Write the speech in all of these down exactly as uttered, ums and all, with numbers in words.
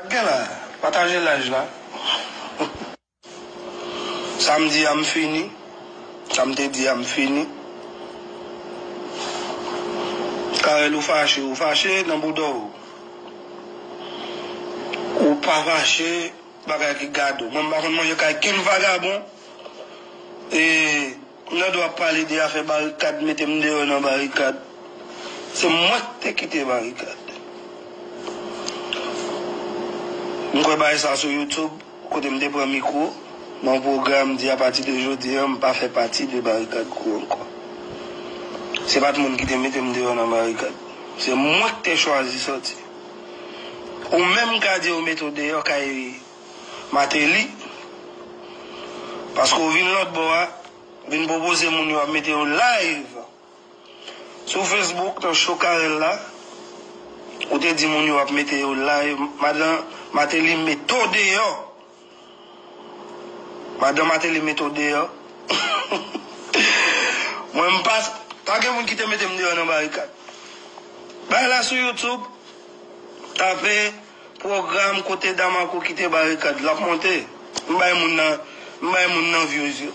Gen la, pataje live la. Sa m di a m fini. Sa m te di a m fini. Karèl, ou fache, ou fache nan bouda w. Ou pa fache, bagay ki gade w. Mwen m pa konn manje kay kenn vagabon. E m nan dwa pale de afè barikad, mete m deyò nan barikad. Se mwen k te kite barikad. M kwè bagay sa sou YouTube, kote m te pran mikwo nan yon pwogram, di apati de jodi a, m pa fè pati de Barikad Crew ankò. Se pa t moun ki te mete m deyò nan barikad. Se mwen k te chwazi sòti. Ou menm ka di yo mete w deyò kay Martelly, paske w vin lòt bò a, vin pwopoze moun yo ap mete yo live sou Facebook, nan show Carel la, ou te di moun yo ap mete yo live, madan Martelly mete w deyò. Madan Martelly mete w deyò. Mwen, m pa, pa gen moun ki te mete m deyò nan barikad. Bay la sou YouTube, tape pwogram kote Damarco kite barikad, l ap monte. M bay moun nan, m bay moun nan views yo.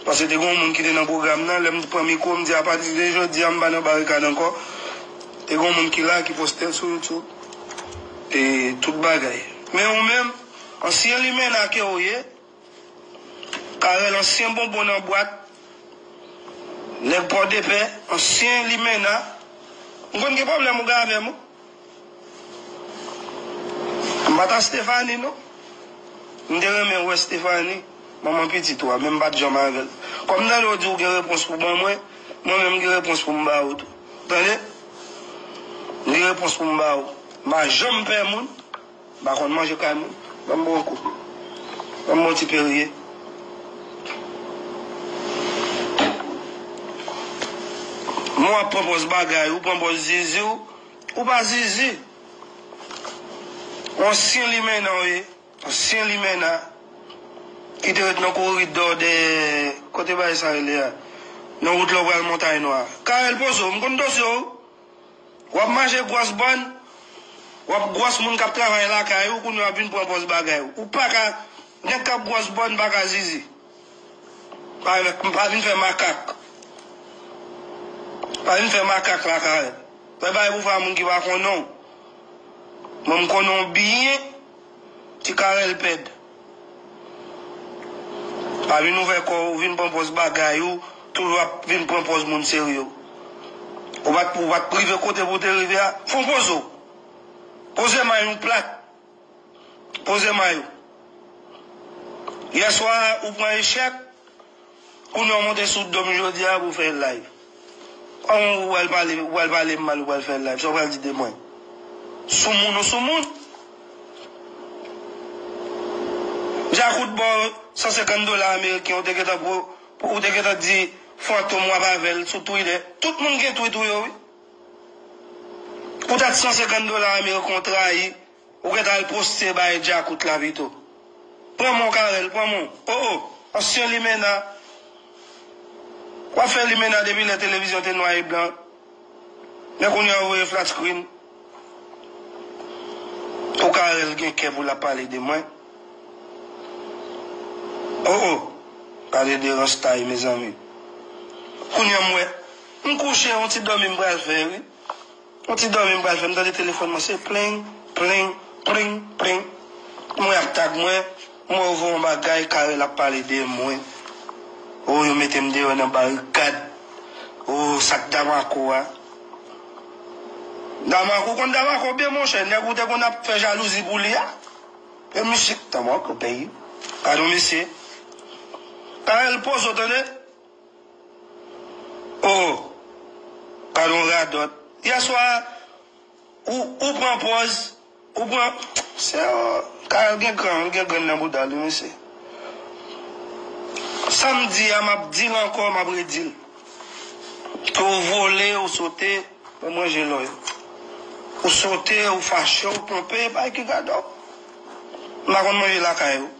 Paske te gen yon moun ki te nan pwogram nan, lè m pran mikwo, m di, apati de jodi a, m pa nan barikad ankò. Te gen yon moun ki la, ki poste l sou YouTube. E tout bagay. Men ou menm, ansyen limena ke w ye, Carel, ansyen bonbon nan bwat, nèg Pòdepè, ansyen limena, m konn gen pwoblèm ou gen avè m, wi. M pa ta Stephanie, non. M te renmen wè Stephanie, manman pitit ou a, men m pa t janm avè l. Kòm m tande w di w gen repons pou ban mwen, mwen menm m gen repons pou m ba ou tou. Tande? M gen repons pou m ba ou. M pa janm pè moun. M pa konn manje kay moun. Ban m bon kou. Ban m bon ti perye. Mwen w ap pran pòz bagay, ou pran pòz zizi, ou, ou pa zizi. Ou ansyen limena w ye. Ansyen limena ki te ret nan koridò de, kote bagay sa rele a? Nan wout lè w pral Montay Nwa. Carel Pozo, m konn dosye w. W ap mache gwòs bòn, w ap gwòs moun k ap travay lakay ou, kounye a w ap vin pran pòz bagay ou. Ou pa ka, nèg k ap gwòs bòn pa ka zizi. Pa, pa vin fè makak. Pa vin fè makak lakay. Fè bagay pou fè a moun ki pa konnen w. Mwen, m konnen w byen. Ti Carel pèd. Pa vin ouvè kò w, vin pran pòz bagay ou, toujou ap vin pran pòz moun serye w. Ou pa t, ou pa t rive kote pou w te rive a, fè w poze w. Poze may ou plat. Poze may ou. Yèswa, ou pran echèk, kounye a w monte sou do m jodi a pou w fè live. Kòman ou pral pale, ou pral pale m mal, ou pral fè live? Sa w pral di de mwen? Soumoun ou soumoun? Djakout ba w san senkant dola ameriken, ou te gentan pran, ou te gentan di Fantom w ap avè l sou Twitter. Tout moun gen tweet ou yo, wi. Poutèt san senkant dola ameriken w trayi, ou gentan al poste bay Djakout la pito. Pran men w Carel, pran men w. O, o, ansyen limena. W ap fè limena depi lè televizyon te nwa e blan. Men kounye a w voye flat screen. Pou Carel gen kè pou l ap pale de mwen. O, o. Gade de ranstay, mezanmi. Kounye a m wè. M kouche, yon ti dòmi m pral fè, wi. Yon ti dòmi m pral fè, m tande telefòn mwen se pling, pling, pling, pling. M wè y ap tag mwen, m wè yo voye yon bagay, Carel ap pale de mwen. O, yo mete m deyò nan barikad. O, sa k Damarco a? Damarco, ou konn Damarco byen, monchè, nèg ou te konn ap fè jalouzi pou li a? E misye, Damarco peyi. Gadon mesye. Carel Pozo, tande? O, gadon radòt. Yèswa, ou, ou pran pòz, ou pran, se, o, Carel gen gran, gen grenn nan bouda l, wi, mesye. Sa m di a, m ap di l ankò, m ap redi l. Ke w vole, ou sote, mwen manje lòy. Ou sote, ou fache, ou twonpe, bay ki gade w. M pa konn manje lakay ou.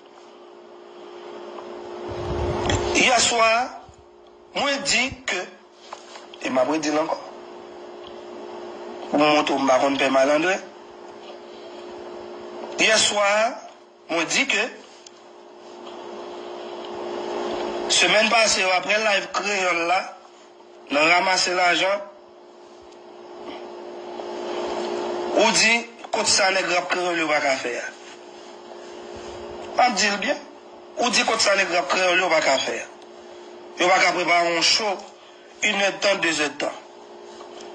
Yèswa, mwen di ke, e m ap redi l ankò, pou m montre w m pa konn pè malandren. Yè swa, mwen di ke semèn pase yo, apre live Kreyòl la, nan ranmase lajan, ou di kot sa nèg rap kreyòl yo pa ka fè a. M ap di l byen. Ou di kot sa nèg rap kreyòl yo pa ka fè a. Yo pa ka prepare yon show inèdtan, dezèdtan.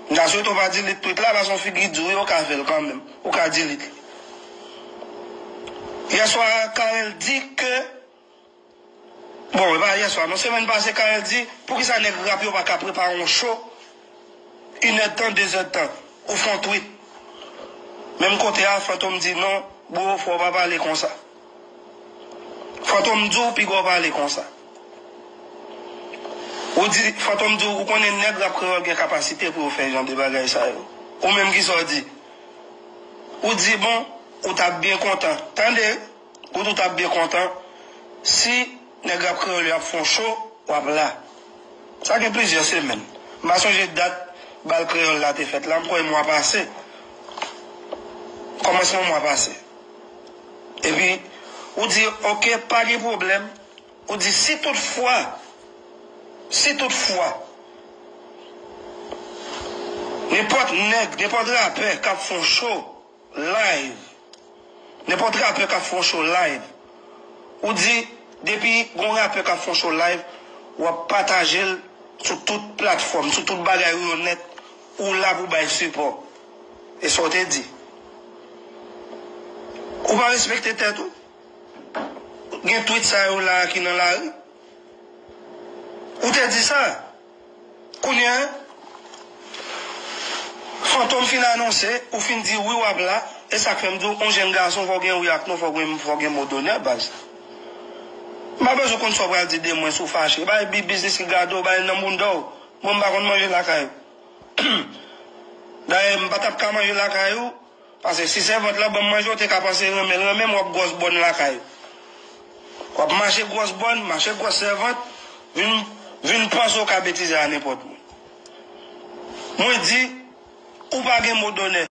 M ta swete w pa delete tweet la, paske yon figi di w yo ka fè l kanmenm. Ou ka delete li. Yè swa, Carel di ke, bon, e pa yè swa, non, semèn pase, Carel di, poukisa nèg rap yo pa ka prepare yon show inèdtan, dezèdtan? Ou fè yon tweet. Menm kote a, Fantom di, non, bro, fò w pa pale konsa. Fantom di w, piga w pale konsa. Ou di, Fantom di w, ou konnen nèg rap kreyòl gen kapasite pou yo fè jan de bagay sa yo. Ou menm, kisa w di? Ou di, bon, ou t ap byen kontan. Tande, ou di w t ap byen kontan si nèg rap kreyòl yo ap fè yon show, w ap la. Sa gen plizyè semèn. M pa sonje dat bal kreyòl la te fèt la, m kwè mwa pase. Kòmansman mwa pase. Epi, ou di, oke, pa gen pwoblèm. Ou di, si toutfwa, si toutfwa, nenpòt nèg, nenpòt rapè k ap fè yon show live, nenpòt rapè k ap fè yon show live, ou di, depi gon rapè k ap fè yon show live, w ap pataje l sou tout platfòm, sou tout bagay yo nèt, ou la pou bay sipò. E sa w te di. Ou pa respekte tèt ou? Gen tweet sa yo la ki nan lari. Ou te di sa. Kounye a, Fantom fin anonse, ou fin di wi w ap la. E sa k fè m di w, yon jèn gason, fò w gen wi ak non, fò w gen, fò w gen mo donè, baz. M pa bezwen konn sa w pral di de mwen si w fache. Bay bi-, biznis ki gade w, bay nan bounda w. Mwen, m pa konn manje lakay ou. Dayè, m pa t ap ka manje lakay ou, paske si sèvant lan ban m manje, w te ka panse renmen l renmen m, w ap gwòs bòn lakay ou. W ap mache gwòs bòn, mache gwòs sèvant, vin, vin panse w ka betize a nenpòt moun. Mwen di, ou pa gen mo donè.